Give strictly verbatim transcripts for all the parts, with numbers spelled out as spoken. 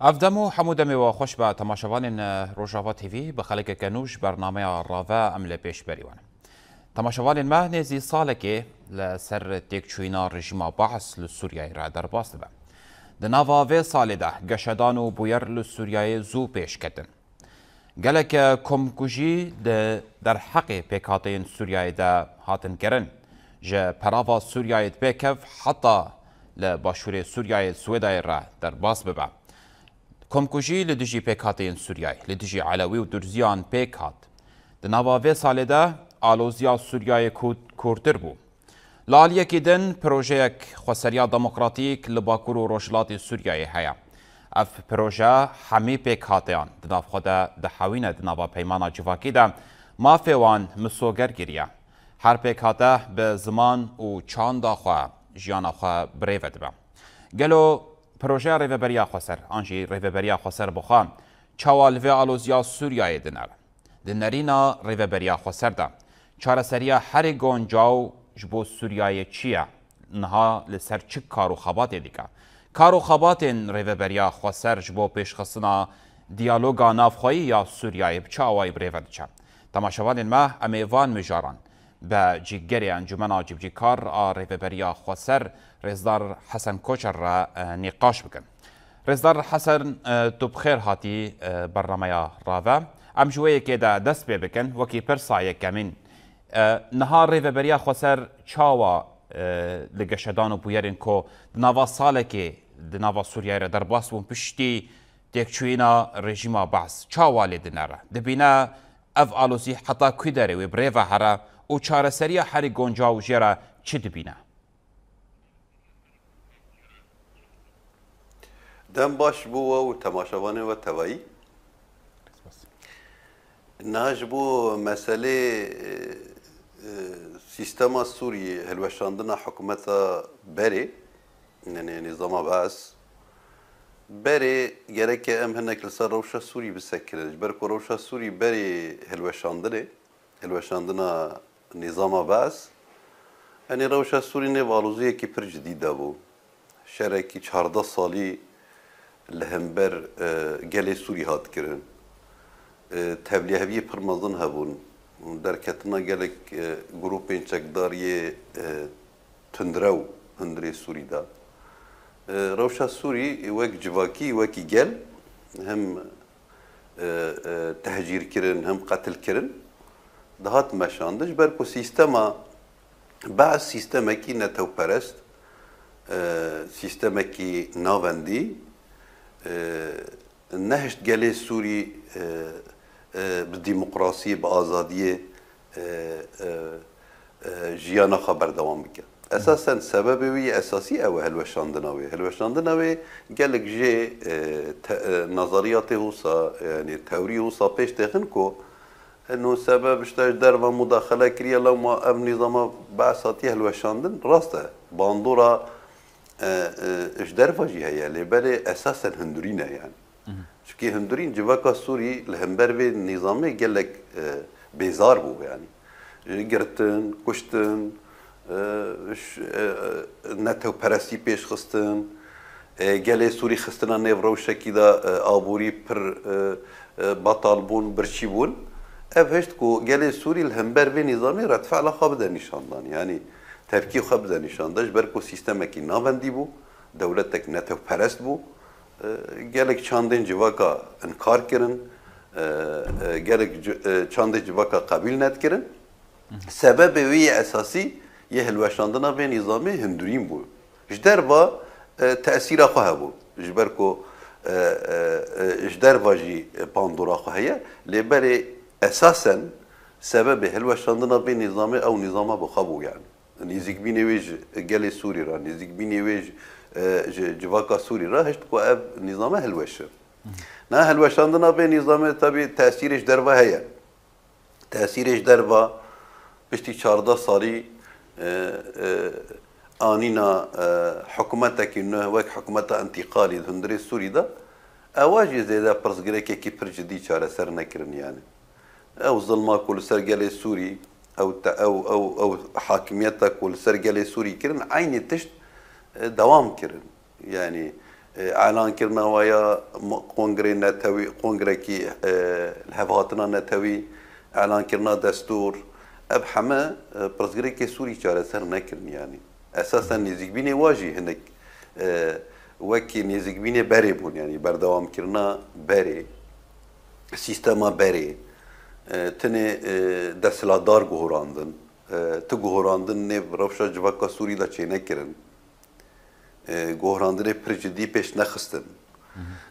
Ev dem û hemû demê we xweş be temaşevanên, e, Rojava T V, bi xelekeke nû ji bernameya Rave em li pêşberî wan. Temaşevanên me, nêzî salekê li ser têkçûyîna rejîma Baas li Sûriyeyê re derbas dibe. Di nava vê salê de geşedan û bûyer li Sûriyeyê zû pêş ketin. Gelek komkujî di derheqê pêkhateyên Sûriyeyê de hatin kirin. Ji perava Sûriyeyê pêkev heta li başûrê Sûriyeyê Swêdayê re derbas bibe. Komkujî li dijî pêkhateyên Sûriyeyê, li dijî Elewî û Durziyan pêk hat. Di nava vê salê de aloziya Sûriyeyê kû-, kûrtir bû. Li aliyekî din projeyek xweseriya demokratîk li Bakur û Rojhilatê Sûriyeyê heye. Ev proje hemî pêkhateyan di nav xwe de dihewîne di nava peymana civakî de mafê wan misoger kiriye. Her pêkhate bi ziman û çanda xwe jiyana xwe birêve dibe. Gelo projeya Rêveberiya Xweser an jî Rêveberiya Xweser bi xwe çawa li vê aloziya Sûriyeyê dinere? Di nerîna Rêveberiya Xweser de çareseriya herî goncaw ji bo Sûriyeyê çi ye? Niha li ser çi kar û xebatê dike? Kar û xebatên Rêveberiya Xweser ji bo pêşxistina diyaloga navxweyî ya Sûriyeyê bi çi awayî birêve diçe? Temaşevanên me, em ê van mijaran bi cîgerê Encûmena Cîbicîkar a Rêveberiya Xweser Rêzdar Hesen Koçer re, e, nîqaş bikin. Rêzdar Hesen, e, tu bi xêr hatî, e, bernameya Rave. Em ji wê yekê de dest pê bikin. Wekî pirsa yekemîn, e, niha Rêveberiya Xweser çawa, e, li geşedan û bûyerên ku di nava salekê di nava Sûriyeyê re derbas bûn piştî têkçûyîna rejîma Baas çawa lê dinere? Dibîne ev alozî heta kû derê wê birêve here û çareseriya herî goncaw jê re çi dibîne? Dem baş ji bo we û temaşevanên we tevayî. Niha ji bo meselê, e, e, sîstema Sûriyê, hilweşandina hikûmeta berê, yanî nîzama Baas, berê gereke em hinek li ser rewşa Sûrî bisekirin. Ji ber ku rewşa Sûrî berê hilweşandinê, hilweşandina nîzama Baas, yanî rewşa Sûrî nêv aloziyekî pir cidî de bû. Şerekî çardeh salî li hember, e, gelê Sûrî hat kirin. E, tevlîheviyê pir mezin hebûn. Derketina gelek, e, grûpên çekdariyê, e, tundrew hundirê Sûrî de. E, rewşa Sûrî wek civakî, wekî gel hem, e, e, tehcîr kirin, hem qetil kirin, dihat meşandin. Ji ber ku sîstema Baas sîstemekî netewperest, e, sîstemekî navendî, e, nehişt gelê Sûrî, e, e, bi demokrasiyê, bi azadiyê, e, e, e, jiyana xwe berdewam bike. Esasen sebebê wî yê esasî ew e hilweşandina wê. Hilweşandina wê gelek jê, e, te-, e, nazariyatê wisa, yanî teorî wisa pêş dixin ku, e, no sebeb işte ji derva mudaxele kiriye, lewma ev nîzama Baas hatiye hilweşandin. Rast e, bandora, e, e, ji derva jî heye, lê belê esasen hundirîn e yani. Çimkî hundirîn civaka Sûrî li hember vê nîzamê gelek, e, bêzar bû yani. E, girtin, kuştin, e, ş-, e, e, netewperestî pêş xistin, e, gelê Sûrî xistina nêv rewşekî de, e, aborî pir, e, e, betal bûn, birçî bûn. Ev hişt ku gelê Sûrî li hember vê nîzamê redfe'la xwe bide nîşandan. Yani tepkî xwe bide nîşandan. Ji ber ku sîstemekî navendî bû, dewletek netewperest bû. E, gelek çandên civaka inkar kirin, e, e, gelek ci-, e, çandê civaka qebîl nedikirin. Sebebê wê yê esasî yê hilweşandina vê nîzamê hundirîn bû. Ji derva, e, tesîra xwe hebû. Ji ber ku, e, e, e, ji derva jî bandora xwe heye. Lê belê esasen sebebê hilweşandina vê nîzamê ew nîzama bi xwe bû yani. Nêzîkbînê wê ji gelê Sûrî re, nêzîkbînê wê ji, e, ji civaka Sûrî re hişt ku ev nîzame hilweşe. Na hilweşandina vê nîzamê tabî tesîrê ji derve heye. Tesîrê ji derve piştî çardeh salî, e, e, anîna, e, hikûmetekî nû wek hikûmeta întîqalî di hundirê Sûrî de, ewa jî zêde pirsgirêkekî pir cidî çareser nekirin yani. Ew zilma ku li ser gelê Sûrî, ew te-, ew, ew, ew hakimiyeta ku li ser gelê Sûrî kirin, eynî tişt, e, dewam kirin. Yani, E, elankirina waya mo-, kongrê netewî, kongrekî, e, lihevhatina netewî, elankirina destûr, ev heme, e, pirsgirêkê Sûrî çareser nekirin, yanî. Esasen nêzîkbînê wa jî hinek, e, wekî nêzîkbînê berê bûn, yanî berdewamkirina berê, sîstema berê, e, tinê, e, desthilatdar guhurandin, e, ti guhurandin nêv rewşa civaka Sûrî de çênekirin. E, guhurandinê pir cidî pêş nexistin.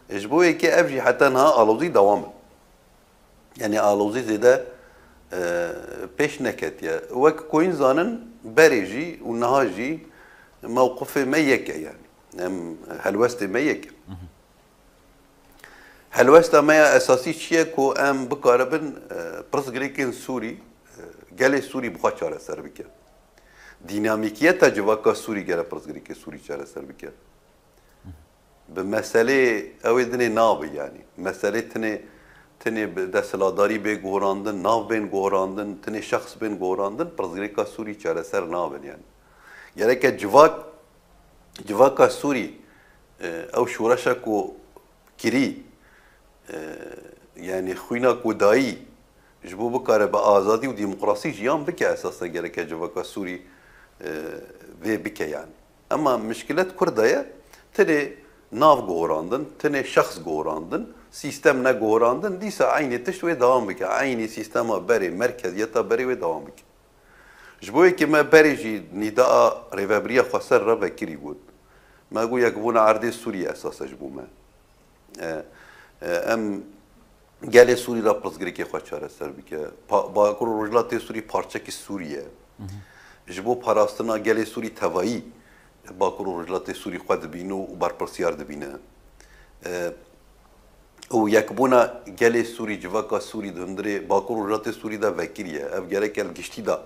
Ji bo yekê ev jî heta niha alozî dewam e. Yanî alozî zêde, e, pêş neketiye. Wek ku hîn zanin berê jî û niha jî mewqifê me yek e yanî. Em helwestê me yek e. Helwesta me ya esasî çi ye ku em bikaribin, e, pirsgirêkên Sûrî, e, gelê Sûrî bi xwe çareser bike. Dînamîkiyeta civaka Sûrî gere pirsgirêkê Sûrî çareser bike. Bi meselê ew ê dinê nabe yanî. Meselê tinê, tinê bi desthilatdarî bê guhurandin, nav bên guhurandin, tinê şexs bên guhurandin, pirsgirêka Sûrî çareser nabin yanî. Gereke civak, civaka Sûrî, e, ew şoreşa ku kirî, e, yanî xwîna ku dayî, ji bo bikare bi azadî û demokrasî jiyan bike, esasen gereke civaka Sûrî, e, vê bike yanî. Ema mişkilet kur de ye, tinê nav guhurandin, tinê şexs guhurandin, sîstem neguhurandin, dîsa eynî tişt wê dewam bike. Eynî sîstema berê, merkeziyeta berê wê dewam bike. Ji bo yekê me berê jî nîdaa Rêvebiriya Xweser re vekirî got. Me got yekbûna erdê Sûriyê esas e ji bo me. E, e, em gelê Sûrî re pirsgirêkê xwe çareser bike. Pa-, Bakur û Rojhilatê Sûrî parçekî Sûrî ye. Ji bo parastina gelê Sûrî tevayî Bakur û Rojhilatê Sûrî xwe dibîne û berpirsyar dibîne. E, û yekbûna gelê Sûrî, civaka Sûrî di hundirê Bakur û Rojhilatê Sûrî de vekirî ye. Ev gereke li giştî de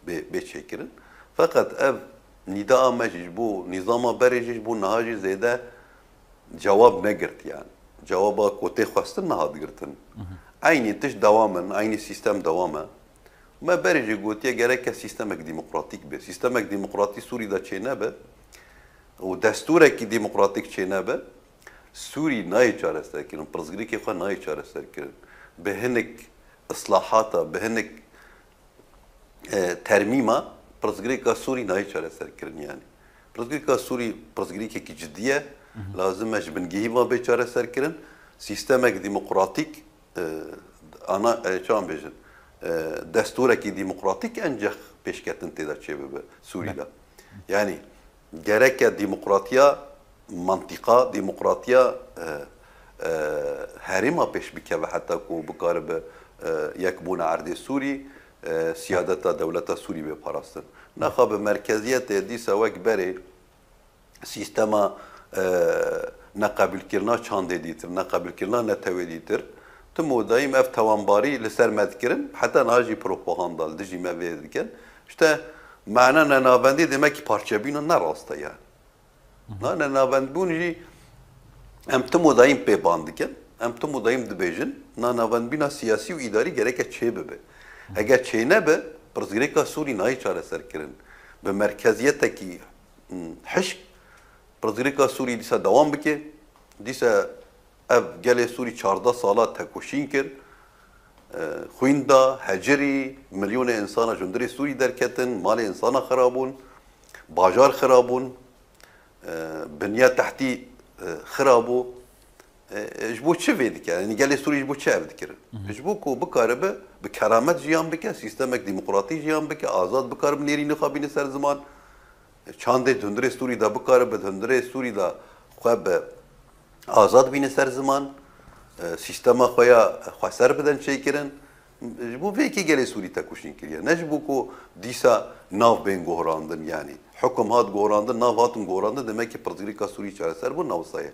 bê, bê çêkirin. Feqet ev nîdaa me jî ji bo nîzama berê jî ji bo niha jî zêde cewab negirt yani. Cewaba ku tê xwestin nehat girtin. Eynî tişt dewam in, eynî sîstem dewam e. Me berê jî gotiye gereke sîstemek demokratîk be. Sîstemek demokratîk Sûrî de çênebe û destûrekî demokratîk çênebe, Sûrî nayê çareserkirin, pirsgirêkê xwe nayê çareserkirin. Bi hinek islahata, bi hinek, e, termîma pirsgirêka Sûrî nayê çareserkirin yani. Pirsgirêka Sûrî pirsgirêkekî cidî ye. Lazim e ji bingehî ve bê çareserkirin. Sîstemek demokratîk, e, ana, e, çawan bêjin, e, destûrekî demokratîk encex pêşketin tê de çêbibe Sûrî de. Yani gereke demokratiya mantîqa, demokratiya, e, e, herêma pêş bikeve heta ku bikaribe, e, yekbûna erdê Sûrî, e, siyadeta dewleta Sûrî bê parastin. Nexa bi merkeziyetê dîsa wek berê sîstema, e, neqebûlkirina çandê dîtir, neqebûlkirina netewê dîtir, tim û dayîm ev tewanbarî li ser me dikirin, heta niha jî propaganda li dijî me vê dikin. İşte mana nenavendî demek ki parçebîna ne rast e yani. Na nenavendbûn jî em tim û dayîm pê ban dikin, em tim û dayîm dibêjin, na navendbîna siyasî û îdarî gereke çê bibe. Eger çê nebe, pirsgirêka Sûrî nayê çareser kirin. Bi merkeziyetekî, hmm, hişk, pirsgirêka Sûrî dîsa dewam bike. Dîsa ev gelê Sûrî çardeh sala tekoşîn kir. E, xwîn da, hecirî, milyonê insana ji hundirê Sûrî derketin, malê insana xira bûn, bajar xira bûn, e, binya tehtî, e, xira bû. E, e, ji bo çi vê dike? Yanî gelê Sûrî ji bo çi ev dikirin? Ji bo ku bikaribe bi keramet jiyan bike, sîstemek demokratîk jiyan bike, azad bikaribe nêrînê xwe bîne ser ziman. Çandê di hundirê Sûrî de bikaribe di hundirê Sûrî de xwe bi azad bîne ser ziman, e, sîstema xwe ya xweser bidin çêkirin. Ji bo vê yekê gelê Sûrî tekoşîn kiriye. Ne ji bo ku dîsa nav bên guhurandin, yanî hukum hat guhurandin, nav hatin guhurandin, demek ki pirsgirêka Sûrî çareser bû, ne wisa ye.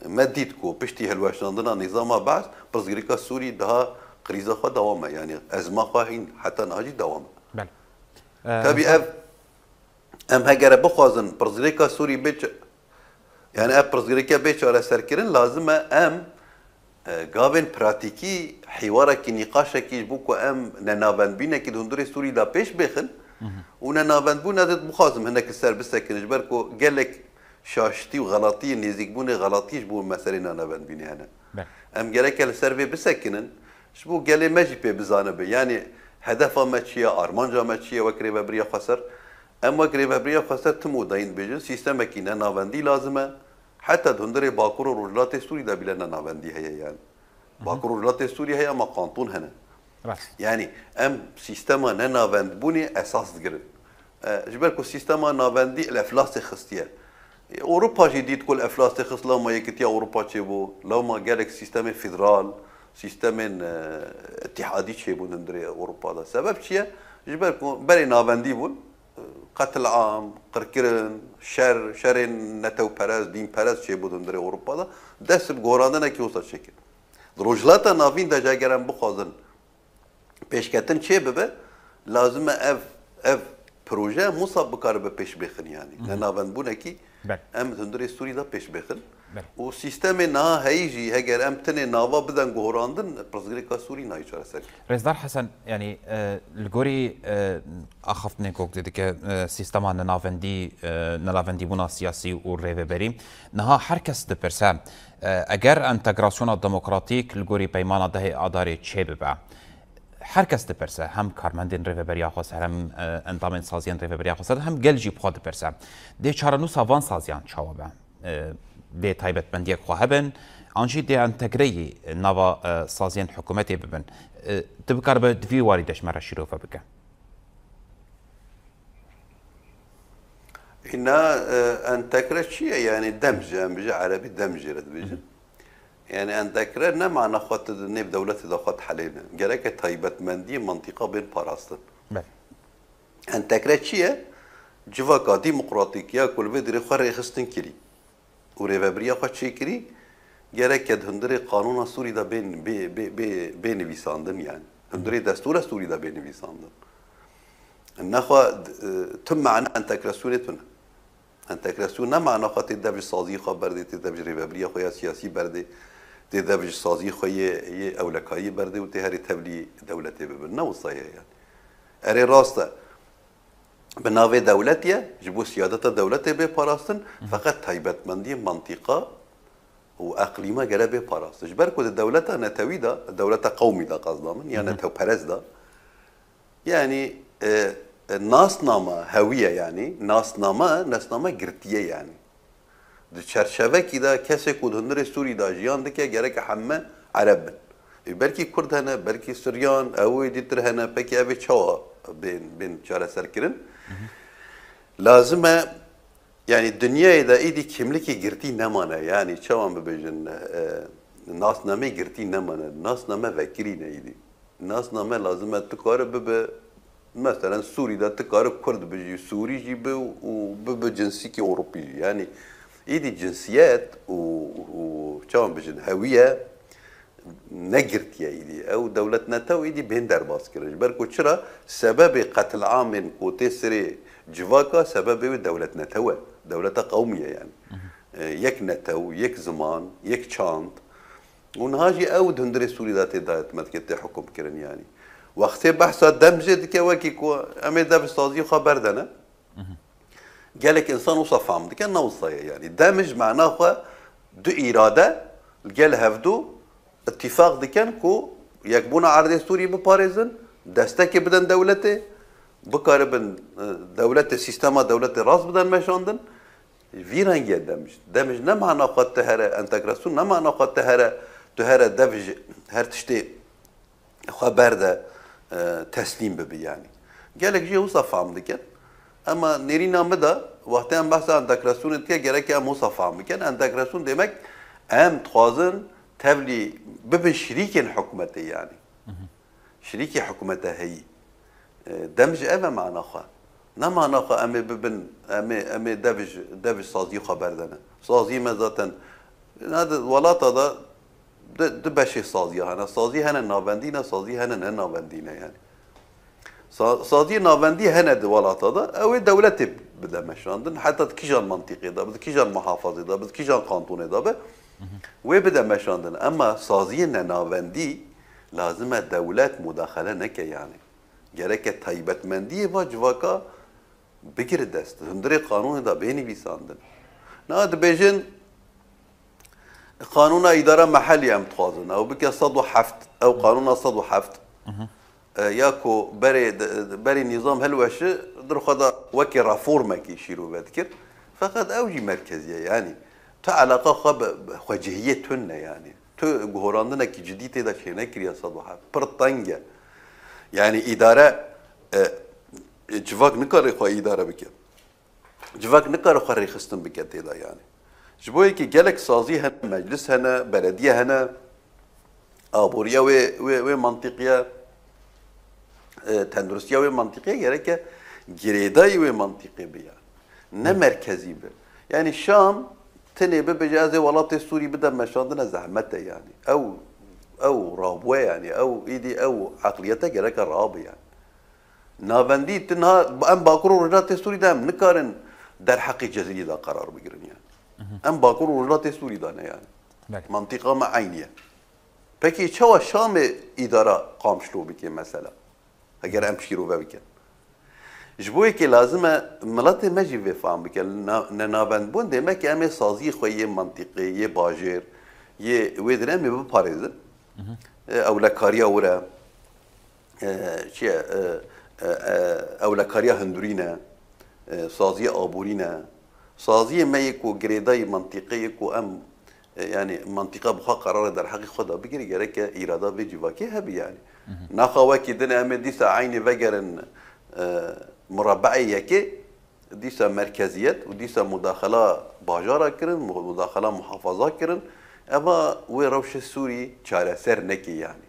Me dît ku piştî hilweşandina nîzama Be'es, pirsgirêka Sûrî daha krîza xwe dewam e. Yanî ezma xwe hîn heta niha jî dewam e. Belê. E, Tabî ev, em hegere bixwazin pirsgirêka Sûrî bê ç-, yani ev pirsgirêke bê çareserkirin, lazim e em, e, gavên pratîkî, hîwarekî, nîqaşekî ji bo ku em nenavendbînekî di hundirê Sûrî de pêş bêxin û nenavendbûna de dixwazim hinek li ser bisekin, ji ber ku gelek şaştî û xelatiyê, nêzîkbûnê xelatiyê ji bo meselê nanavendbûnê hene. Belê. Em gereke li ser vê bisekinin, ji bo gelê me jî pê bizanibe. Yanî hedefa me çi ye, armanca me çi ye wek rêvebiriya xweser? Em wek rêvebiriya xweser tim odayîn dibêjin, sîstemekî nenavendî lazim e. Heta di hundirê Bakur û Rojhilatê Sûrî de bîle nenavendî heye yani. Bakur û Rojhilatê Sûrî heye ama kanton hene. Rast. Yani em sîstema nenavendbûnê esas digirin. E, ji ber ku sîstema navendî li eflasê xistiye. E, Ewropa jî dît ku li eflasê xist, lewma Yekîtiya Ewropa çêbû, lewma gelek sîstemên federal, sîstemên, e, îtîhadî çêbûn hundirê Ewropa de. Sebeb çi ye? Ji ber ku berê navendî bûn, e, qetilam, qirkirin, şer, şerên netewperest, dînperest çêbûn hundirê Ewropa de. Dest bi guherandinekî wisa çêkir. Di Rojhilata Navîn de jî eger em bixwazin pêşketin çê bibe, lazim e ev, ev proje musa bikaribe pêş bêxin yani. Hı hı. Nenavendbûnekî Belê. Em hundirê Sûrî de pêş bêxin. Belê. Û sîstemê niha heyî jî heger em tinê nava biden guherandin, pirsgirêka Sûrî nayê çareser kirin. Rêzdar Hesen, yani, e, li gorî, e, axaftinê ku dike, e, sîstema nenavendî, e, nenavendîbûna siyasî û rêveberî, niha her kes dipirse, e, eger entegrasyona demokratîk li gorî peymana dehê Adarê çêbibe, her kes dipirse, hem karmendên Rêveberiya Xweser, hem, e, endamên saziyên Rêveberiya Xweser, hem gel jî bi xwe dipirse, dê çarenûsa van saziyan çawa be? E, dê taybetmendiyek xwe hebin, an jî dê entegreyî nava, e, saziyên hikûmetê bibin? E, tu bikaribe di vî warî de ji me re şîrove bike. Îna, e, entegre çi ye? Yani demje, em bêje erebî demje re dibêjin. Hı hı. Yani entegre ne mana xwe tu di nêv dewletê de xwe dihelêne. Gereke taybetmendiyê mantîqa bên parastin. Belê. Entegre çi ye? Civaka demokratîk ya ku li vê derê xwe rêxistin kirî û rêvebiriya xwe çêkirî, gereke di hundirê qanûna Sûrî de bê, bê, bê, bê, bê nivîsandin yani. Hundirê destûra Sûrî de bê nivîsandin. Nexwe, e, tu mane entegrasyonê tune. Entegrasyon ne mana xwe tê dev ji saziyê xwe berdê, tê dev ji rêvebiriya xwe ya siyasî berdê, tê dev ji saziyê xwe yê, yê ewlekayî berdê û tê herê tevlî dewletê bibin. Ne wisa ye yani. Erê rast e. Bi navê dewlet ye, ji bo siyadeta dewletê bê parastin, Hı hı. feqet taybetmendiyê mantîqa û eqlîma gere bê parastin. Ji ber ku di dewleta netewî de, dewleta qewmî de qasda min, ya Hı hı. netewperest de, yani, e, e, nasnama hewiye yani, nasnama, nasnama girtiye yani. Di çerçevekî de kesê ku di hundirê Sûrî de jiyan dike, gereke heme Ereb bin. E, belkî Kurd hene, belkî Siryan, ew êdî tir hene, pekî ev ê çawa bên, bên çareserkirin? Hı hı. Lazim e, yani dinyayê de êdî kimlikê girtî nemane, yani çawa em bibêjin, e, nasnameyê girtî nemane, nasname vekirî ne êdî. Nasname lazim e tu kare bibe, meselen Sûrî de tu kare Kurd bijî, Sûrî jî bi û bibe cinsîkî Ewropî jî. Yani êdî cinsiyet û, û çawan bijin hewiye negirtiye êdî. Ew dewlet netew êdî bên derbas kirin. Ji ber ku çira sebebê qetilamên ku tê serê civaka sebebê wê dewlet netew e. Dewleta qewmî ye yani. Hı hı. E, yek netew, yek ziman, yek çand. Û niha jî ew di hundirê Sûrî de tê dayet me dike, tê hukum kirin yanî. Wextê behsa dem jê dike wekî ku em ê dev ji saziyê xwe berdene. Mhm. Gelek însan wisa fam dike, ne wisa ye yanî. Dem ji mana xwe du îrade li gel hevdu îtîfaq dikin ku yekbûna erdê Sûrî biparêzin, destekê bidin dewletê, bikaribin, e, dewletê, sîstema dewletê rast bidin meşandin. Vî rengî ye demj. Demj ne mana xwe tu here, entegrasyon ne mana xwe tu here, tu here dev ji her tiştê xwe berde, e, teslîm bibi yanî. Gelek jê wisa fam dikin. Ema nêrîna min de, wextê em behsa entegrasyonê dike, gerek em wisa fam bikin. Entegrasyon demek em dixwazin tevlî bibin şirîkên hikûmetê yanî. Mhm. Şirîkê hikûmete heyî. E, dem ji ev e mana xwe. Ne mana xwe em ê bibin, em ê, em ê dev ji, dev ji saziyê xwe berdene. Saziyê me zaten, ne di welata de di, di beşê saziya hene. Saziyê hene navendî ne, saziyê hene ne navendî ne yani. Sa-, saziyê navendî hene di welata de, ew ê dewletê bide meşandin. Heta di kîjan mantîqê de be, di kîjan muhafazê de be, di kîjan kantonê de be, wê bide meşandin. Ema saziyê nenavendî lazim e dewlet mudaxele neke yani. Gereke taybetmendiyê va civaka bigire dest. Hundirê qanûnê de bê nivîsandin. Na dibêjin qanûna îdara mehellî em dixwazin. Ew bike sed û heft, ew qanûna sed û heft. E, ya ku berê, berê nîzam hilweşi, di xwe de wekî reformekî şîrove dikir. Feqet ew jî merkezî ye, yanî tu eleqa xwe bi, bi xwecihiyê tune, yanî tu guhorandinekî cidî tê de çênekiriye sed û heft. Pir teng e. Yanî îdare, e, civak nikare xwe îdare bike. Civak nikare xwe rêxistin bike tê de, yanî. Ji bo yekê gelek sazî hene, meclis hene, belediye hene, aboriya wê, wê, wê mantîqiye, e, tenduristiya wê mantîqiye gereke girêdayî wê mantîqê be, yanî. Ne merkezî be. Yanî Şam tenê bibêje, ez ê welatê Sûrî bidem meşandine, zehmet e, yanî. Ew, ew rabûye, yanî. Ew, îdî ew eqliyete gereke rabe, yanî. Navendî, tu niha em Bakur û Rojhilatê Sûrî de em nikarin derheqê Cezîrî de qerar bigirin, yanî. Em Bakur û Rojhilatê Sûrî de ne, yanî. Belê. Mantîqa me eynî ye. Pekî çawa Şamê îdara qamşlo bike mesela? Heger em şîrove bikin. Ji bo yekê lazim e miletê me jî vê fehm bike. Na-, nenavendbûn demek em ê saziyê xwe yê mantîqê, yê bajêr, yê wê dirê em ê biparêzin. E, ewlekariya wir e. E, çi ye, e, e, e, ewlekariya hundirî ne, e, saziyê aborî ne. Saziyê me yê ku girêdayî mantîqê yê ku em, e, yanî mantîqa bi xwe qerarê derheqê xwe de bigire, gereke îrada vê civakê hebe, yanî. Naxa wekî din em ê dîsa eynî vegerin, e, murabe'ê yekê, dîsa merkeziyet û dîsa mudaxela bajara kirin, mu-, mudaxela muhafaza kirin, eva wê rewşê Sûrî çareser neke, yanî.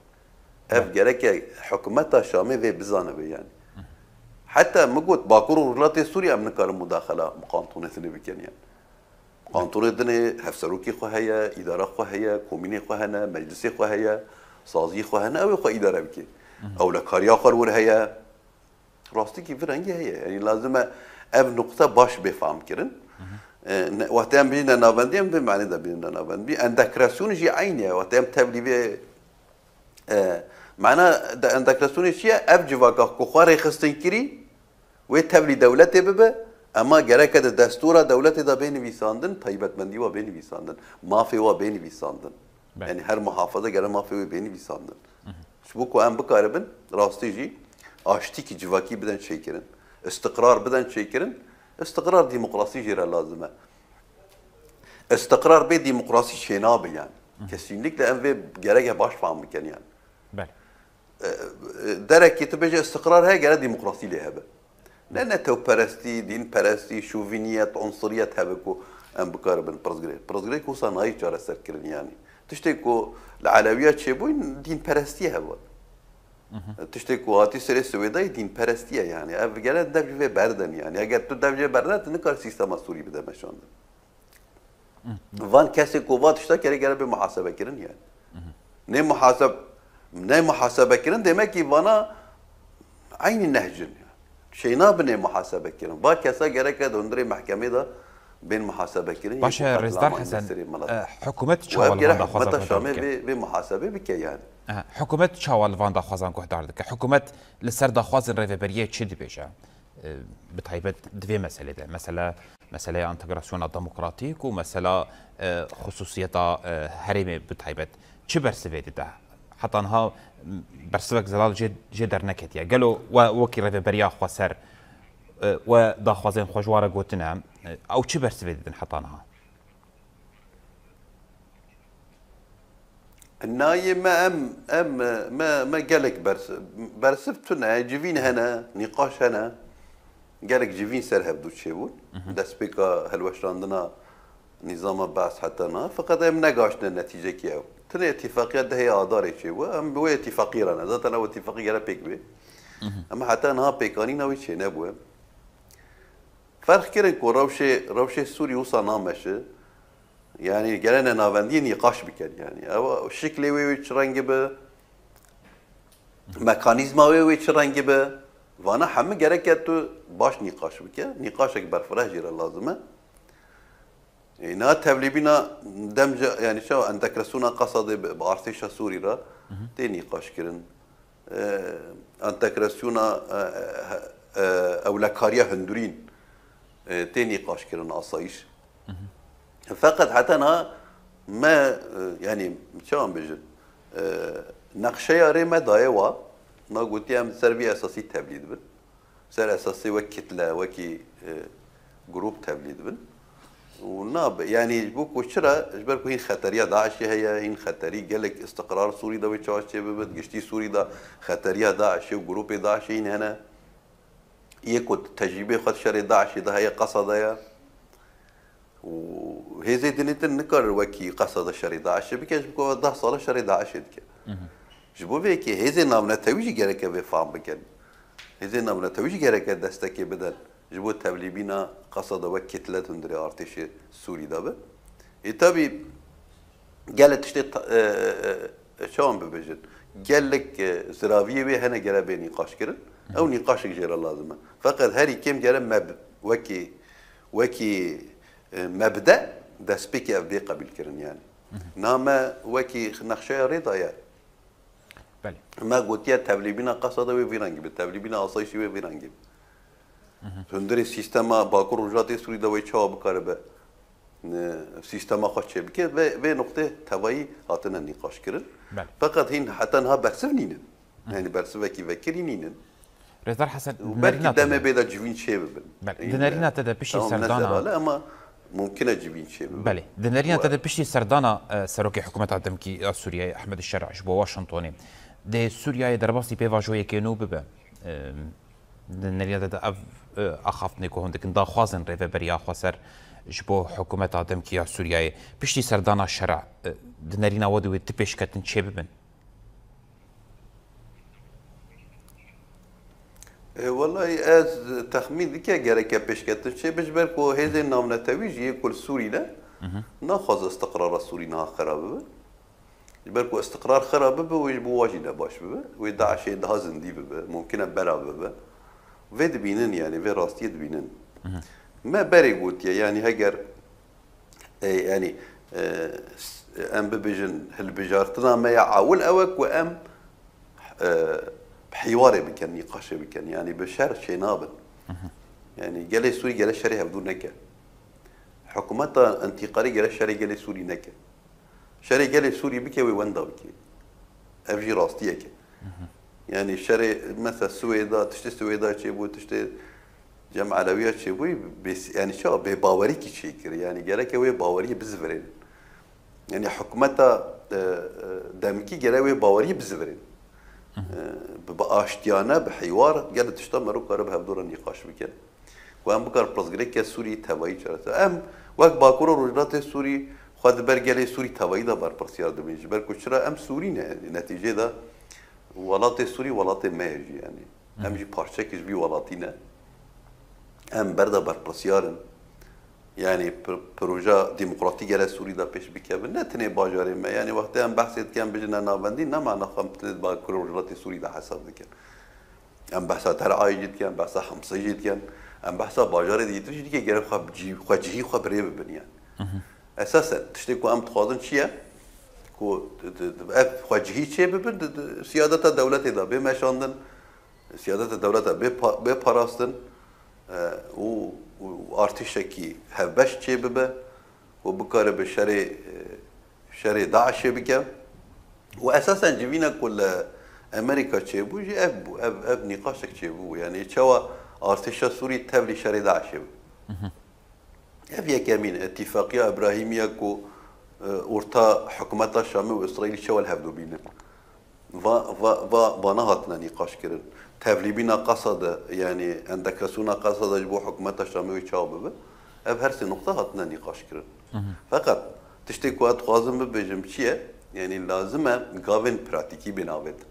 Ev gereke hikûmeta Şamê vê bizanibe, yanî. Heta min got, Bakur û Rojhilatê Sûrî em nikarin mudaxela qantonê dinê bikin, yanî. Qantonê dinê hevserokê xwe heye, îdara xwe heye, komînê xwe hene, meclisê xwe heye, saziyê xwe hene, ew ê xwe îdare bike. Ewlekariya xwe li wir heye. Rastîkî vî rengî heye. Yanî lazim e ev nuqte baş bê fehm kirin. E, ne, wextê em bêjin nenavendî, em vê manê de bêjin nenavendî. Entegrasyonî jî eynî ye. Wextê em tevlî vê, e, mana de entegrasyonê çi ye? Ev civaka ku xwe rêxistin kirî, wê tevlî dewletê bibe, ema gereke di destûra dewletê de bê nivîsandin, taybetmendî wa bê nivîsandin, mafê wa bê nivîsandin. Belê. Yanî her muhafaza gere mafê wê bê nivîsandin. Ji bo ku em bikaribin, rastî jî aştîkî civakî bidin çêkirin, istiqrar bidin çêkirin, istiqrar demokrasî jê re lazim e. Istiqrar bê demokrasî çênabe, yanî. Kesinlikle em vê gereke baş fehm bikin, yanî. Belê. E, e, derekê tu bêje istiqrar heye, gere demokrasî lê hebe. Ne netewperestî, dînperestî, şovîniyet, unsuriyet hebe ku em bikaribin pirsgirêk. Pirsgirêk wisa nayê çareserkirin, yanî. Tiştê ku li Elewiya çêbûyî dînperestî hebe. Tiştê ku hatî serê Swêdayê dînperestî ye, yanî. Ev gere dev ji vê berdin, yanî. Eger tu dev jê berne, tu nikare sîstema Sûrî bide meşandin. Van kesê ku va tişta kerê gere bê muhasebe kirin, yanî. Nê muhaseb-, nê muhasebe kirin, demek ki vana eynî nehcin. Şey nabin nê muhasebe kirin. Va kesa gereke di hundirê mehkemê de bên muhasebe kirin. Baş e, Rêzdar Hesen, e, hikûmet çawa li van daxwazan guhdar dike? Vê, vê muhasebe bike, yanî. E, hikûmet çawa li van daxwazan guhdar dike? Hikûmet li ser daxwazên rêveberiyê çi dibêje? E, bi taybet di vê meselê de. Mesela, meseleya entegrasyona demokratîk û mesela, e, xusûsiyeta, e, herêmê bi taybet çi bersivê dide? Heta niha, m, bersivek zelal jê, jê derneketiye. Gelo we wekî rêveberiya xweser, e, we daxwazên xwe ji wa re gotine, e, ew çi bersivê didin heta niha? Nayê me em, em, me, me gelek bers-, bersiv tune, civîn hene, nîqaş hene. Gelek civîn ser hevdû çêbûn. Destpêka hilweşandina nîzama Be's heta niha. Feqet em negaştine netîcekî ew. Tenê îtîfaqiya dehê Adarê çêbû. Em bi wê îtîfaqiyê re ne. Zaten ew îtîfaqî gere pêk bê. Em heta niha pêkanîna wî çênebûye. Ferq kirin ku rewşê, rewşê Sûrî wisa nameşe. Yanî gere ne navendiyê nîqaş bikin. Yanî ew şiklê wê, wê çi rengî be, mekanîzma wê, wê çi rengî be. Vana hemû gereke tu baş nîqaş bike. Nîqaşek berfireh jê re lazim e. Ê, niha tevlîbîna demce, yanî çawa entegrasyona Qesedê bi, bi artêşa Sûrî re tê nîqaş kirin. E, entegrasyona, e, e, e, ewlekariya hundirîn, e, tê nîqaş kirin asayîş. Feqet heta niha me, e, yanî çawan bêjin, e, nexşeya rê me daye wa, na gotiye em ser vî esasî tevlî dibin. Ser esasê wek kitle, wekî, e, grûp tevlî dibin. Û nabe, yanî ji bo ku çira, ji ber ku hîn xeteriya DAIŞê heye, hîn xeterî gelek istiqrar Sûrî de wê çawa çêbibe, giştî Sûrî de xeteriya DAIŞê û grûpê DAIŞê hîn hene. Yê ku tecrîbê xwe di şerê DAIŞê de heye, Qesada ye. Û hêzê dinê din nikare wekî Qesada şerê DAIŞê bike, ji bo ku deh sal e şerê DAIŞê dike. Ji bo vê yekê hêzên navnetewî jî gereke vê fam bikin. Hêzên navnetewî jî gereke destekê bidin. Ji bo tevlîbîna Qesada wek kitle di hundirê artêşê Sûrî de be. Ê tabî gelek tiştê ta-, e, e, e, çawan bibêjin. Gelek, e, ziraviyê wê hene gere bê nîqaş kirin. Ew nîqaşek jê re lazim e. Feqet herî kêm gere meb-, wekî, wekî, e, mebde destpêkê ev bê qebîlkirin yani. Na me wekî nexşeya rê daye. Belê. Me gotiye tevlîbîna Qesada wê vî rengî be, tevlîbîna asayişî wê vî rengî be. Hundirê sîstema Bakur Rojatê Sûrî de wê çawa bikaribe, e, sîstema xwe çêbike. Vê, vê nuqtê tevayî hatine nîqaş kirin. Belê. Feqet hîn heta niha bersiv nînin. Yanî bersivekî vekirî nînin. Rêzdar Hesen, û belkî demê bê de civîn çê bibin. Belê, di nerîna te de piştî serdana, ama mumkin e civîn çê bibin. Belê, di nerîna te de piştî serdana, e, serokê hikûmeta demkî ya Sûriyeyê Ehmed Şer'a ji bo Washingtonê, dê Sûriyeyê derbasî pêvajoyekê nû bibe. E, di nerîna te de ev, e, axaftinê ku hûn dikin, daxwazên rêveberiya xweser ji bo hikûmeta demkî ya Sûriyeyê piştî serdana Şer'a, e, di nerîna we de wê ti pêşketin çê bibin? E, welayi ez texmîn dike gereke pêşketin çêbe, ji ber ku hêzên navnetewî jî yê ku li Sûrî ne, naxwaze istiqrara Sûrî niha xera bibe. Ji ber ku istiqrar xera bibe, wê ji bo wa jî ne baş bibe. Wê DAIŞê daha zindî bibe, mumkin e bela bibe. Vê dibînin, yani vê rastiyê dibînin. Me berê gotiye, yani heger E, yanî, e, s-, em bibêjin, hilbijartina me ya ewil ew e ku em, e, bi hîwarê bikin, nîqaşê bikin. Yanî bi şer çê nabin. Yanî gelê Sûrî gere şerê hevdû neke. Hikûmeta întîqalî gere şerê gelê Sûrî neke. Şerê gelê Sûrî bike wê wenda bike. Ev jî rastiyek e. Yanî şerê, mesela Swêda, tiştê Swêda çêbû, tiştê Cem Elewiya çêbûyî, bê-, yanî çawa bêbawerîkî çêkir. Yanî gereke wê baweriyê bizivirênin. Yanî hikûmeta, e, e, demkî gere wê baweriyê bizivirênin. E, bi, bi aştiyane, bi hîwar, gelek tişta mero kare bi hevdû re nîqaş bikin. Ku em bikar pirsgirêkê Sûriyê tevayî çareser. Em wek Bakur û Rojhilatê Sûrî xwe di ber gelê Sûrî tevayî de berpirsiyar dibin. Ji ber ku çira em Sûrî ne, netîcê de welatê Sûrî welatê me ye jî yani. Em jî parçekî ji vî welatî ne. Em ber de berpirsiyar in. Yani pir-, proja demokratîk gere Sûrî de pêş bikevin. Ne tenê bajarê me. Yani wextê em behsê dikin, em bijine navendî, ne mana xwe em tenê di Bakur û Rojhilatê Sûrî de hesab dikin. Em behsa Derayê jî dikin, em behsa Himsê jî dikin, em behsa bajarê dîtir jî dikin, gerek xwe bi cî-, xwe cihî xwe bi rê bibin yani. Esasen tiştê ku em dixwazin çi ye? Ku di, di, di, ev xwe cihî çê bibin, di, di, siyadeta dewletê de bê meşandin, siyadeta dewleta bê pa-, bê parastin, e, û, û artêşekî hevbeş çê bibe. Û bikare bi şerê, e, şerê DAIŞê bike. Û esasen civîna ku li Amerîka çêbû jî ev bû, ev, ev nîqaşek çêbû. Yani çawa artêşa Sûrî tevlî şerê DAIŞê bû. Ev yekemîn e, îtîfaqiya Îbrahîmî ye ku, e, orta hikûmeta Şamê û Îsraîlî çawa li hevdû bînin. Va, va, va, vana hatine nîqaş kirin. Tevlîbîna Qesada, yanî endeksîona Qesada ji bo hikûmeta Şamê wê çawa bibe, ev her sê nuqte hatine nîqaş kirin. Feqet tiştê ku ez dixwazim bibêjim çi ye? Yanî lazim e gavên pratîkî bên avêtin.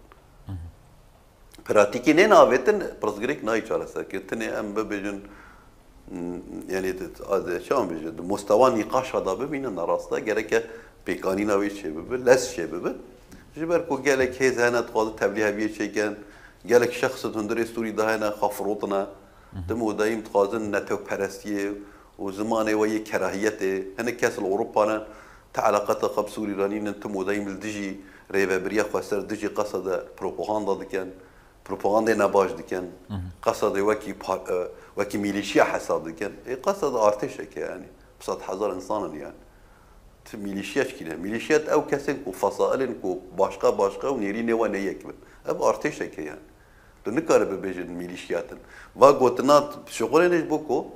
Pratîkî nên avêtin, pirsgirêk nayê çareserkirin. Tenê em bibêjin, m, yanî, di, di, çawa bêje, di mustewa nîqaşa de bimînin, ne rast e, gereke pêkanîna wê çêbibe, lez çêbibe. Ji ber ku gelek hêz hene, dixwazin tevlî heviyê çêkin, gelek şexs di hundirê Sûrî de hene, xwe firotine. Tim û dayîm dixwazin netewperestiyê û zimanê we yê kerahiyetê. Hinek kes li Ewropa ne, ti eleqeta xwe bi Sûrî re nînin, tim û dayîm li dijî rêvebiriya xweser, dijî Qesada propaganda dikin. Propagandê nebaş dikin. Qesedê wekî pa-, e, wekî mîlîşiya hesab dikin. Ê Qesed artêşek e yani. Bi sed hezar insan in yani. Ti mîlîşya çikî ne? Mîlîşyat ew kesên ku fesailên ku başqa başqa û nêrînê wan ne yek bin. Ev artêşek e yani. Tu nikare bibêjin mîlîşyat in. Va gotina şixulên ji bo ku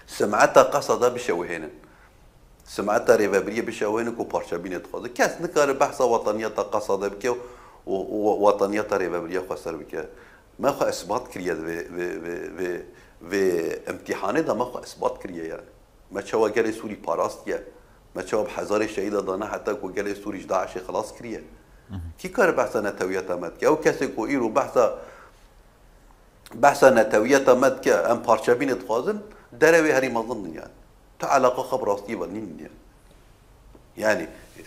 simeta Qesada bişewihênin. Simeta rêvebiriyê bişewihênin ku parçebînê dixwaze. Kes nikare behsa wataniyeta Qesada bike û, û, û wataniyeta rêvebiriya xweser bike. Me xwe isbat kiriye vê, vê, vê, vê, vê imtîhanê de me xwe isbat kiriye yani. Me çawa gelê Sûrî parastiye? Me çawa bi hezarê şehîda dane heta ku gelê Sûrî ji DAIŞê xilas kiriye? Kî kare behsa netewiyeta me dike? Ew kesê ku îro behsa, behsa netewiyeta me dike, em parçebînê dixwazin, derewê herî mezin in yani. Tu eleqa xwe bi rastiyê ve nînin yani. Yani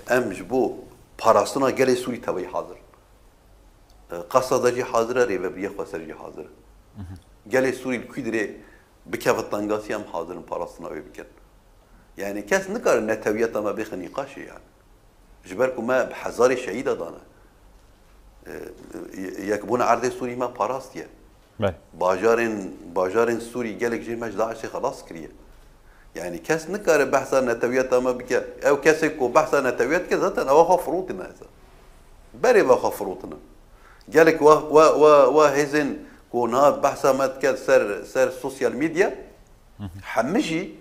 em ji bo parastina gelê Sûrî tevayî hazir in. E, Qesada jî hazir e, rêvebiriyê xweser jî hazir e. Gelê Sûrî li kû dirê bikeve tengasî, em hazir in parastina wê bikin. Yani kes nikare netewiyeta me bêxe nîqaşê yani. Ji ber ku me bi hezarê şehîda dane. E, yekbûna erdê Sûrî me parastiye. Belê. Bajarên, bajarên Sûrî gelek jê me ji DAIŞê xelas kiriye. Yani kes nikare behsa netewiyeta me bike. Ew kesê ku behsa netewiyet dike zaten ewa xwe firotine hesa. Berê ve xwe firotine. Gelek wa, wa, wa, wa hêzên ku niha behsa me dike ser, ser sosyal medya, hemî jî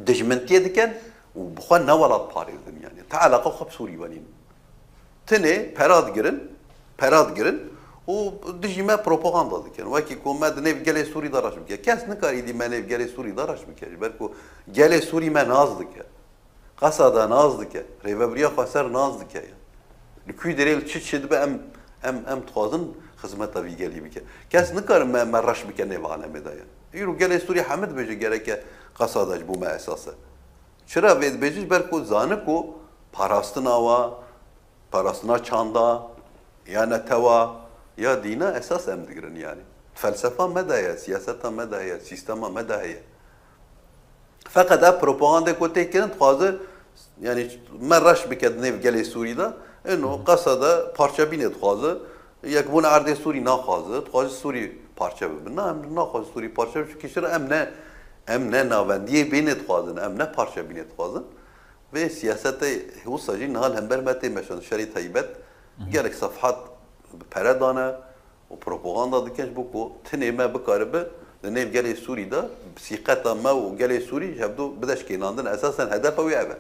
dijmentiyê dikin û bi xwe ne welat parêzdin yani. Te eleqa xwe bi Sûrî ve nînin. Tinê pera digirin, pera digirin û dijî me propaganda dikin. Wekî ku me di nêv gelê Sûrî de reş bike. Kes nikare îdî me nêv gelê Sûrî de reş bike. Ji ber ku gelê Sûrî me nas dike. Qesada nas dike. Rêvebiriya xweser nas dike ya. Li kû derê li çi çi dibe em, em, em dixwazin xizmeta vî gelî bike. Kes nikare me, me reş bike nêv alemê de ya. Îro gelê Sûrî hemî dibêje gereke Qesada ji bo me esas e. Çira vê dibêjin? Ji ber ku zane ku parastina wa, parastina çanda, ya netewa, ya dîna esas em digirin yani. Felsefa me de heye, siyaseta me de heye, sîstema me de heye. Feqet ev propagandê ku tê kirin dixwaze, yani me reş bike di nêv gelê Sûrî de, eno Qesada parçebînê dixwaze, yekbûna erdê Sûrî naxwaze, dixwaze Sûrî parçe bibe. Na, em naxwaze Sûrî parçe bibe, çunkî çira em ne, em ne navendiyê bênê dixwazin, em ne parçebînê dixwazin. Vê siyasetê wisa jî niha li hember me tê meşandin. Şerê taybet gelek sefhat bi pere dane û propaganda dikin ji bo ku tinê me bikaribe di nêv gelê Sûrî de sîqeta me û gelê Sûrî ji hevdu bide şikênandin. Esasen hedefa wî ev e.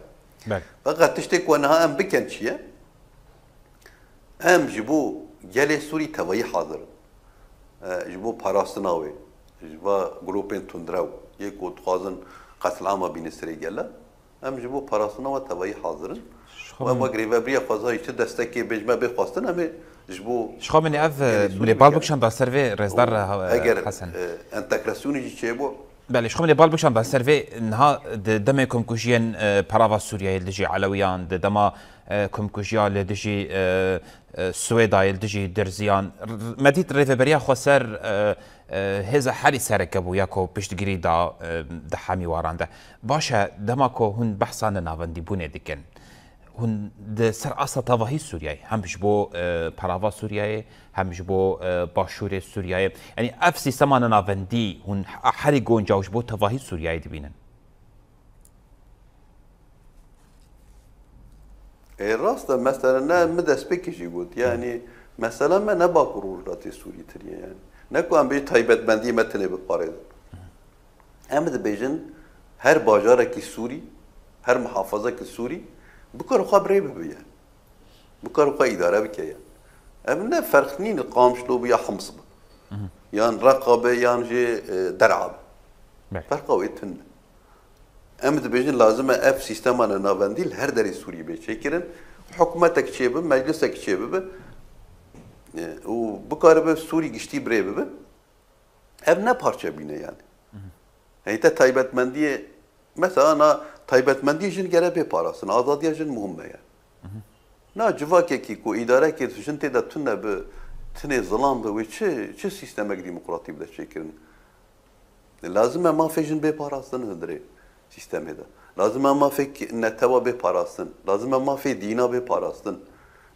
Belê. Feqet tiştê ku niha em bikin çi ye? Em ji bo gelê Sûrî tevayî hazir in. E, ji bo parastina wê, ji va grûpên tundrew, yê ku dixwazin qetlama bîne serê gele, em ji bo parastina we tevayî hazir in. Ji xwe Û em min wek rêvebiriya xwezayî çi destekê bêjme bê xwestin, em ê ji bo Ji xwe min ê ev, gelê Sûrî lê bal bikin. Bikişanda ser vê rêzdar, Û e, eger, Hesen. E, entegrasyonê jî çêbû. Belê, ji xwe min ê bal bikişanda ser vê niha di demê komkujiyên, e, perava Sûriyeyê li dijî Elewiyan, di dema, e, komkujiya li dijî, e, e, Swêdayê, li dijî Dirziyan, r-, r-, me dît rêveberiya xweser, e, e, hêza herî sereke bû ya ku piştgirî da, e, di hemî waran de. Baş e, dema ku hûn behsa nenavendîbûnê dikin, hûn di ser asta tevahî Sûriyeyê, hem ji bo, e, perava Sûriyeyê, hem ji bo, e, başûrê Sûriyeyê. Yanî ev sîstema nenavendî hûn he-, herî goncaw ji bo tevahî Sûriyeyê dibînin? Ê, rast e, mesela ne min destpêkê jî got. Yanî mesela me ne Bakur Rojhilatê Sûrî tiriye yani. Ne ku em bê taybetmendiyê me tinê biparêzin. Em dibêjin her bajarekî Sûrî, her muhafazekî Sûrî bikare xwe bi rê bibe yani. Bikare xwe îdare bike yani. Ev ne ferq nîne Qamişlo be ya Hims be. Yan Reqa be yan jî, e, Der'a be. Belê. Ferqa wê tune. Em dibêjin lazim e ev sîstema nenavendî li her derê Sûrî bê çêkirin. Hikûmetek çêbibe, meclisek çêbibe, e, û bikaribe Sûrî giştî bi rê bibe. Ev ne parçebîne yani. Hey te taybetmendiyê, mesela na taybetmendiyê jin gere bê parastin, azadiya jin muhim e yani. Na civakekî ku îdarekê jin tê de tune bi, tinê zilam bi, wê çi, çi sîstemek demokratî bide çêkirin? Lazim e mafê jin bê parastin hundirê sîstemê de. Lazim e mafê k-, netewa bê parastin. Lazim e mafê dîna bê parastin.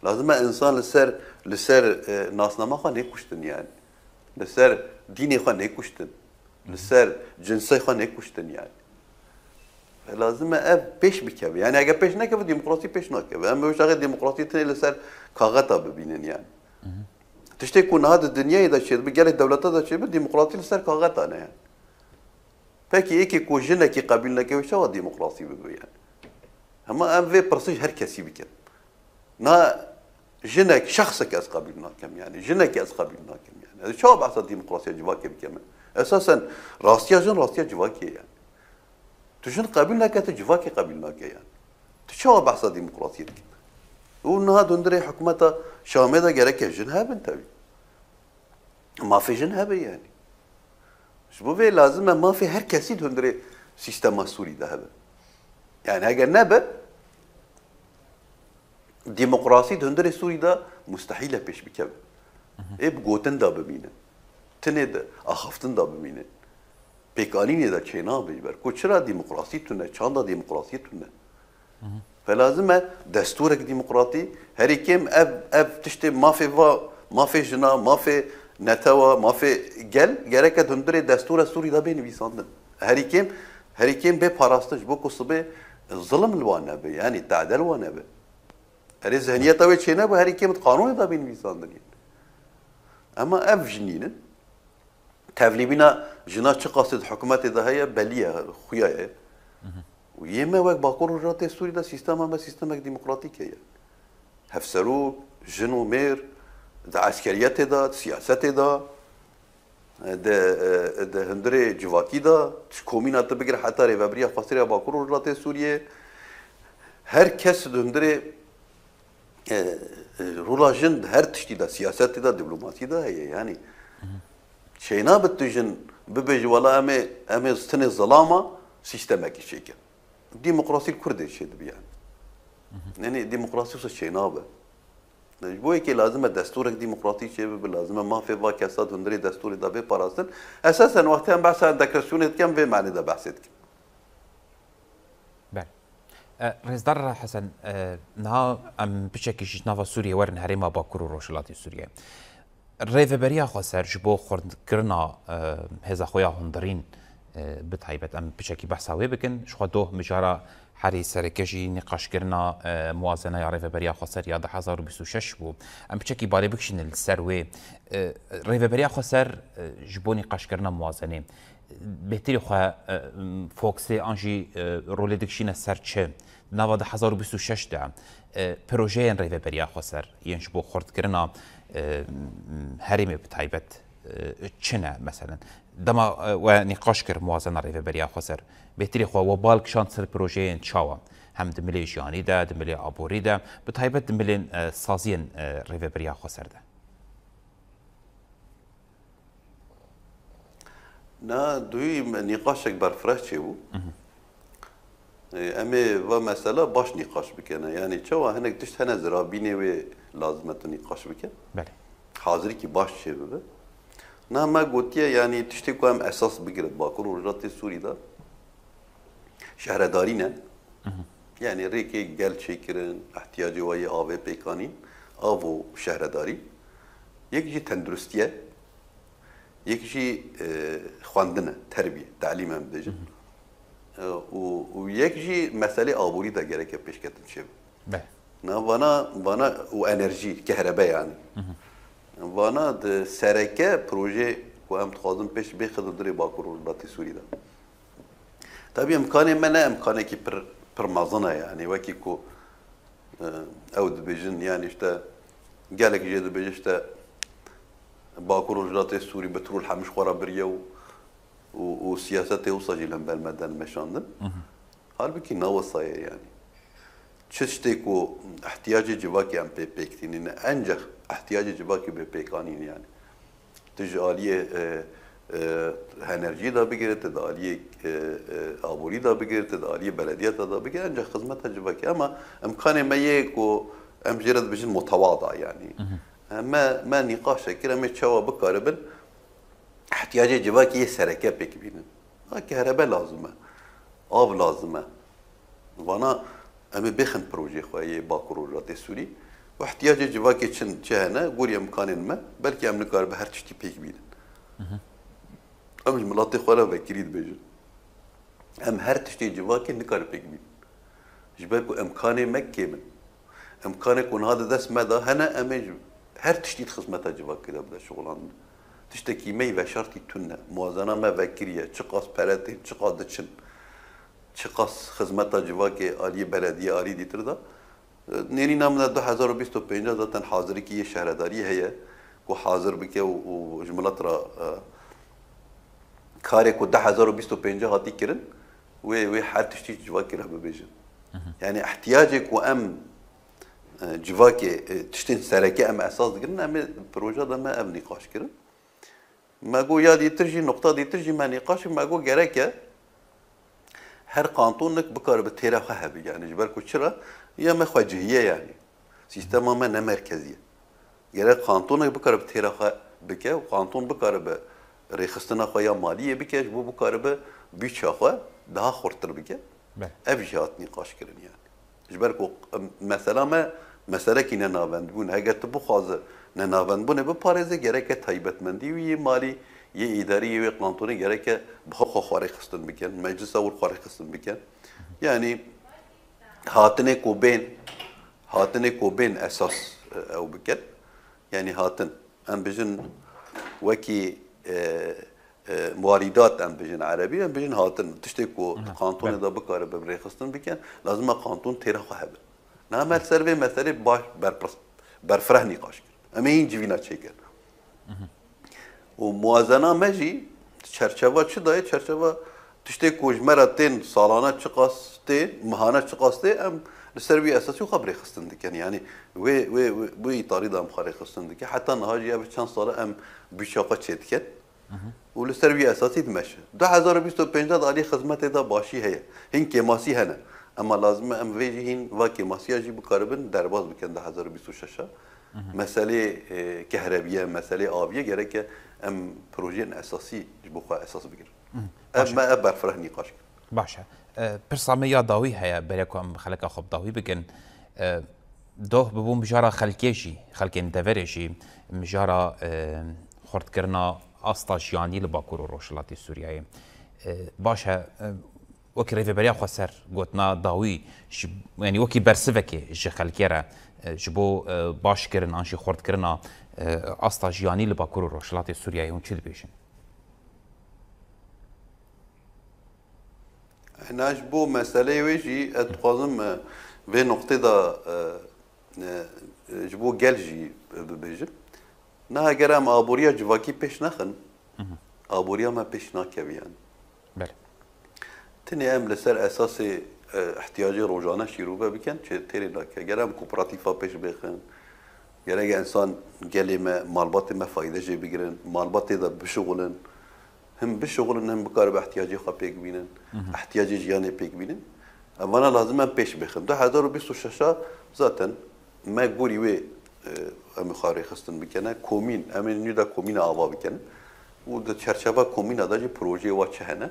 Lazim e insan li ser, li ser, e, nasnama xwe nêkuştin yani. Li ser dînê xwe nêkuştin. Li ser cinsê xwe nêkuştin yani. Lazim e ev pêş bikeve. Yani eger pêş nekeve, demokrasî pêş nakeve. Em wê çaxê demokrasî tenê li ser kaxeta bibînin yani. Tiştê ku niha di dinyayê de çêdibe, gelek dewleta de çêdibe, demokrasî li ser kaxeta ne yani. Pekî êkê ku jinekî qebîl neke, wê çawa demokrasî bibe yani? Hema em vê pirsê ji her kesî bikin. Na jinek, şexsek ez qebîl nakim yani. Jinekî ez qebîl nakim yani. Ez çawa behsa demokrasiya civakê bikim? Esasen rastiya jin rastiya civakê ye yani. Tu jin qebîl neke, tu civakê qebîl nake yani. Tu çawa behsa demokrasiyê dikî? Û niha di hundirê hikûmeta Şamê de gereke jin hebin tevî. Mafê jin hebe yani. Ji bo vê lazim e mafê her kesî di hundirê sîstema Sûrî de hebe. Yani heger nebe, demokrasî di hundirê Sûrî de mustehîl e pêş bikeve. Ê bi gotin de bimîne. Tinê de axaftin de bimîne. Pêkanînê de çênabe ji ber ku çira demokrasî tune, çanda demokrasî tune. Ve lazim e destûrek demokratî, herî kêm ev, ev tiştê mafê va, mafê jina, mafê netewa, mafê gel, gereke di hundirê destûra Sûrî de bê nivîsandin. Herî kêm, herî kêm bê parastin ji bo ku sibê zilim li wan nebe, yanî tade li wan nebe. Erê zihniyeta wê çênebû, herî kêm di qanûnê de bê nivîsandin. Ema ev jin nînin. Tevlîbîna jina çiqasî di hikûmetê de heye, belî ye, xuya ye. Û yê me wek Bakur Rojhilatê Sûrî de sîstema me sîstemek demokratîk heye. Hevserok, jin û mêr, di eskeriyetê de, di siyasetê de, di, di hundirê civakî de, ji komîna tu bigire heta rêvebiriya xweseriya Bakur Rojhilatê Sûriyê, her kes di hundirê e, e, rola jin di her tiştî de, siyasetê de, diplomasî de heye. Yanî çênabe tu jin bibêje, wela em ê, em ê tinê zilama sîstemekî çêkin. Demokrasî li Kurdê çêdibe yani. Yanî demokrasî wisa çênabe. Ji bo yekê lazim e destûrek demokratî çêbibe, lazim e mafê va kesa di hundirê destûrê de bê parastin. Esasen wextê em behsa entegrasyonê dikin, vê manê de behsê dikin. Belê. E, Rêzdar Hesen, e, niha em piçekî ji nava Sûriyê werin herêma Bakur û Rojhilatê Sûriyê. Rêveberiya Xweser ji bo xurtkirina, e, hêza xwe ya hundirîn, e, bi taybet em piçekî behsa wê bikin. Ji xwe doh mijara herî sereke jî nîqaşkirina, e, muwazeneya Rêveberiya Xweser ya du hezar û bîst û şeş bû. Em piçekî balê bikişînin li ser wê. E, Rêveberiya Xweser, e, ji bo nîqaşkirina muwazenê, bêhtirî xwe, e, fokusê an jî, e, rolê dikişîne ser çi? Di nava du hezar û bîst û şeş de, e, projeyên Rêveberiya Xweser yên ji bo xurtkirina, e, herêmê bi taybet, e, çi ne? Meselen, dema, e, we nîqaş kir muwazena Rêveberiya Xweser, bêhtirî xwe we bal kişand ser projeyên çawa? Hem di milê jiyanî de, di milê aborî de, bi taybet di milên, e, saziyên, e, Rêveberiya Xweser de. Na duyî me-, nîqaşek berfireh çêbû. Ê, em ê va mesela baş nîqaş bikene. Yanî çawa hinek tişt hene zirabînê wê lazim e tu nîqaş bike. Belê. Hazirîkî baş çêbibe. Na me gotiye, yanî tiştê ku em esas bigirin Bakur û Rojhilatê Sûrî de şehredarî ne. Yanî rêkê gel çêkirin, ihtiyacê we yê avê pêkanîn, av û şehredarî. Yek jî tenduristî ye, yek jî, e, xwendin e, terbiye, telîm em dibêjin. E, û, û yek jî meselê aborî de gereke pêşketin çêbe. Be. Na vana, vana û enerjî, kehrebe yanî. Vana di sereke projê ku em dixwazin pêş bêxin di durê Bakur û Rojhilatê Sûrî de. Tabî imkanê me ne imkanekî pir, pir mezin e, yanî wekî ku, e, ew dibêjin, yanî işte gelek jê dibêje işte Bakur û Rojhilatê Sûrî petrol hemiş xwe re biriye û, û, û siyasetê wisa jî li hember me den meşandin. Halbikî ne wisa ye yanî. Çi tiştê ku ihtiyacê civakê em pê pêk tînin, encex ihtiyacê civakê bê pêkanîn yanî. Tu ji aliyê, e, e, enerjiyê de bigire, tu di aliyê, e, e, aborî de bigire, tu di aliyê belediyeta de bigire, encex xizmeta civakê. Ema imkanê me yê ku em jê re dibêjin mutewada yanî. Em me, me nîqaşek kir, em ê çawa bikaribin ihtiyacê civakê yê sereke pêk bînin. Ha, kehrebe lazim e, av lazim e. Vana em ê bêxin projeyê xwe yê Bakur û Rojhilatê Sûrî û ihtiyacê civakê çi, çi hene, gorî imkanên me, belkî em nikaribe her tiştî pêk bînin. Em ji miletê xwe re vekirî dibêjin. Em her tiştê civakê nikare pêk bînin. Ji ber ku imkanê me kêm in. Imkanê ku niha di dest me de hene, em ê ji her tiştî di xizmeta civakê de bide şixulandin. Tiştekî me yî veşartî tune. Muwazena me vekiriye. Çiqas pere tên, çiqas diçin. Çiqas xizmeta civakê aliyê belediyê, alî dîtir de. Nêrîna min de du hezar û bîst û pênc zaten hazirîkî yê şehredariyê heye ku hazir bike û, û ji milet re, e, karê ku du hezar û bîst û pênc hatî kirin, wê, wê her tiştî civakê re bibêjin. Yanî ihtiyacê ku em, e, civakê, e, tiştên sereke em esas digirin, em ê proje de me ev nîqaş kirin. Me got ya dîtir jî, nuqta dîtir jî me nîqaş, me got gerek e her kantonek bikaribe têra xwe hebe, yanî ji ber ku çira, ya me xwecihiye, yanî sîstema me ne merkezî ye. Gerek kantonek bikaribe têra xwe bike û kanton bikaribe rêxistina xwe ya maliyê bike, ji bo bikaribe bûça xwe daha xurttir bike. Belê. Ev jî hat nîqaş kirin, yanî. Ji ber ku, em, mesela me, meselekî nenavendbûn. Heger tu bixwaze nenavendbûnê biparêze, gereke taybetmendî wî yê malî, yê îdarî, yê wê kantonê gereke bi xwe xwe xwarê xistin bikin, meclisa wir xwarê xistin bikin. Yanî hatinê ku bên, hatinê ku bên esas, e, ew bikin. Yanî hatin. Em bijin wekî, e, e, muwarîdat em bijin erebî, em bijin hatin. Tiştê ku di kantonê de bikaribe rêxistin bikin, lazim e kanton têra xwe hebe. Niha me li ser vê meselê baş berpir-, berfireh nîqaş kir. Em ê hîn civîna çêkin. Û muwazena me jî çerçeva çi dayê? Çerçeva tiştê ku ji me re tên salane çiqas tê, mihane çiqas tê, em li ser wî esasî xwe bi rêxistin dikin. Yanî wê, wê, wê, wê îtarî de em xwe rêxistin dikin. Heta niha jî ev çend sal e em bûça xwe çêdikin. Û li ser wî esasî dimeşin. Du hezar û bîst û pênc de alî xizmetê de başî heye. Hîn kêmasî hene. Ema lazim e em vê jî hîn va kêmasiya jî bikaribin derbas bikin du hezar û bîst û şeş e. Meselê, e, kehrebiye, meselê aviye gereke em projeyên esasî ji bo xwe esas bigirin. Ev Baş e. Me ev berfireh nîqaş kir. Baş e. E, pirsa me ya dawî heye, berê ku em xeleka xwe bi dawî bikin. E, doh bibû mijara xelkê jî, xelkên deverê jî, mijara, e, xurtkirina asta jiyanî li Bakur û Rojhilatê Sûriyeyê. E, baş e, e, wekî Rêveberiya Xweser gotina dawî, ji, yanî wekî bersivekê ji xelkê re, e, ji bo, e, başkirin an jî xurtkirina, e, asta jiyanî li Bakur û Rojhilatê Sûriyeyê hûn çi dibêjin? Na ji bo meseleyê wê jî ez dixwazim, e, vê noqtê de, e, e, e, ji bo gel jî bibêjim. Niha ger em aboriya civakî pêş nexin, aboriya me pêş nakevî yani. Belê. Tenê em li ser esasê, e, ihtiyacê rojane şîrove bikin, çi têrê nake. Ger em kooperatîfa pêş bêxin, gerek insan gelê me, malbatê me fayde jê bigirin, malbatê de bişuxulin, him bişuxulin, him bikaribe ihtiyacê xwe pêk bînin, ihtiyacê jiyanê pêk bînin. Em vana lazim em pêş bêxin. Du hezar û bîst û şeş a zaten me gorî wê, e, em ê xwe rêxistin bikene. Komîn, em ê nû de komîna ava bikene. Û di çerçeva komîna de jî projeyê wa çi hene?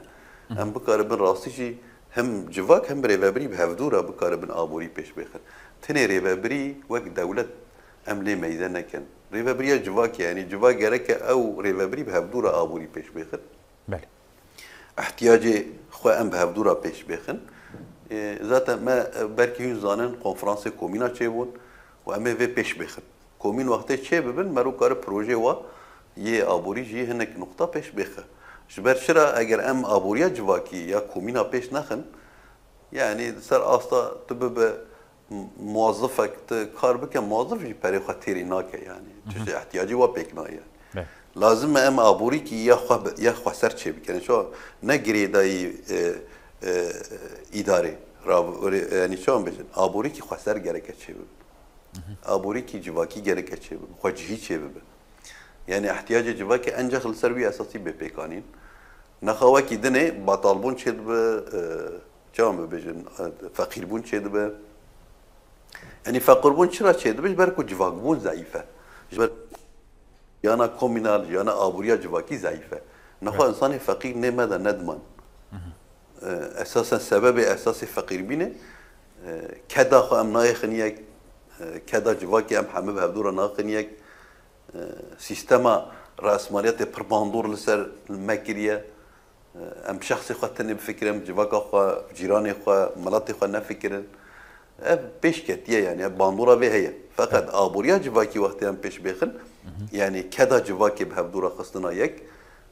Em bikaribin rastî jî him civak him rêvebirî bi hevdû re bikaribin aborî pêş bêxin. Tenê rêvebirî wek dewlet em lê meyze nekin. Rêvebiriya civakê, yanî civak gereke ew rêvebirî bi hevdû re aborî pêş bêxin. Belê. Ehtiyacê xwe em bi hevdû re pêş bêxin. Ê, zaten me, e, belkî hûn zanin konferansê komîna çêbûn û em ê vê pêş bêxin. Komîn wextê çê bibin, mero kare projê wa yê aborî jî hinek nuqta pêş bêxe. Ji ber çira eger em aboriya civakî ya komîna pêş nexin, yanî di ser asta tu bibe muwazifek, tu kar bike, muwazif jî perê xwe têrî nake yani. Çi jî ihtiyacî wa pêk nayê yani. Be. Lazim e em aborîkî ya xwe bi, ya xweser çê bikin. Ço ne girêdayî, e, e, îdarê. Rav-, yanî çawan bêjin? Aborîkî xweser gereke çê bibe. Aborîkî civakî gereke çê bibe. Xwecihî çê bibe. Yanî ihtiyacê civakê encax li ser wî esasî bê pêkanîn. Nexa wekî dinê batalbûn çê dibe, e, çawan bibêjin, e, feqîrbûn çê dibe. Yanî feqirbûn çira çê dibe? Ji ber ku civakbûn zeîf e. Ji ber jiyana komînal, jiyana aboriya civakî zeîf e. Nexwe Evet. insanê feqîr nê me de nediman. E, esasen sebebê esasê feqîrbînê, e, keda xwe em nayêxin yek, e, keda civakê em hemî bi hevdû re naxin yek, e, sîstema rasmaniyetê pir bandor li ser me kiriye. Em şexsê xwe tenê bifikirin, civaka xwe, cîranê xwe, miletê xwe nefikirin. Ev pêş ketiye, yani ev bandora vê heye. Feqet aboriya civakî wextê em pêş bêxin, yani keda civakê bi hevdû re xistina yek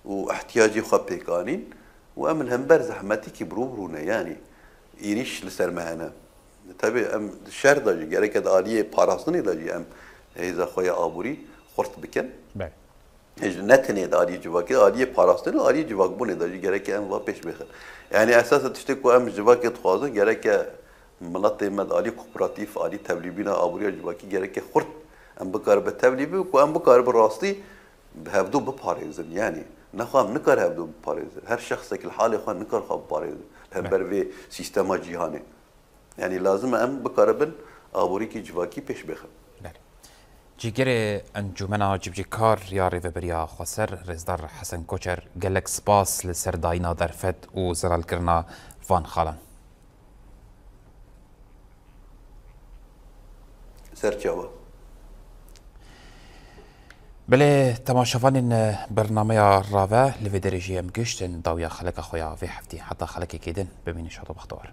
û ihtiyacê xwe pêk anîn û em li hember zehmetîkî bi rû bi rû ne, yani êrîş li ser me hene. Tebî em di şer de jî, gereke di aliyê parastinê de jî em hêza xwe ya aborî xurt bikin. Belê. Ji ne tenê di aliyê civakê, aliyê parastinê, aliyê civakbûnê de jî gereke em va pêş bêxin. Yani esas tiştê ku em ji civakê dixwazin, gereke miletê me di aliyê kooperatif, aliyê tevlîbîna aboriya civakî gereke xurt em bikaribin tevlîbin, ku em bikaribin rastî bi hevdû biparêzin. Yani nexwe em nikar hevdû biparêzin. Her şexsek li halê xwe nikar xwe biparêzin. Li hember vê sîstema cîhanê. Yani lazim e em bikaribin aborîkî civakî pêş bêxin. Belê. Cîgirê Encûmena Cibcîkar ya Rêveberiya Xweser, Rêzdar Hesen Koçer, gelek spas li ser dayîna derfet û zelalkirina van xalan. Ser çawa. Belê, temaşevanên bernameya Rave, li vê derê jî em gihiştin dawiya xeleka xwe ya vê heftê. Heta xelekekê din, bimînin şad û bextewar.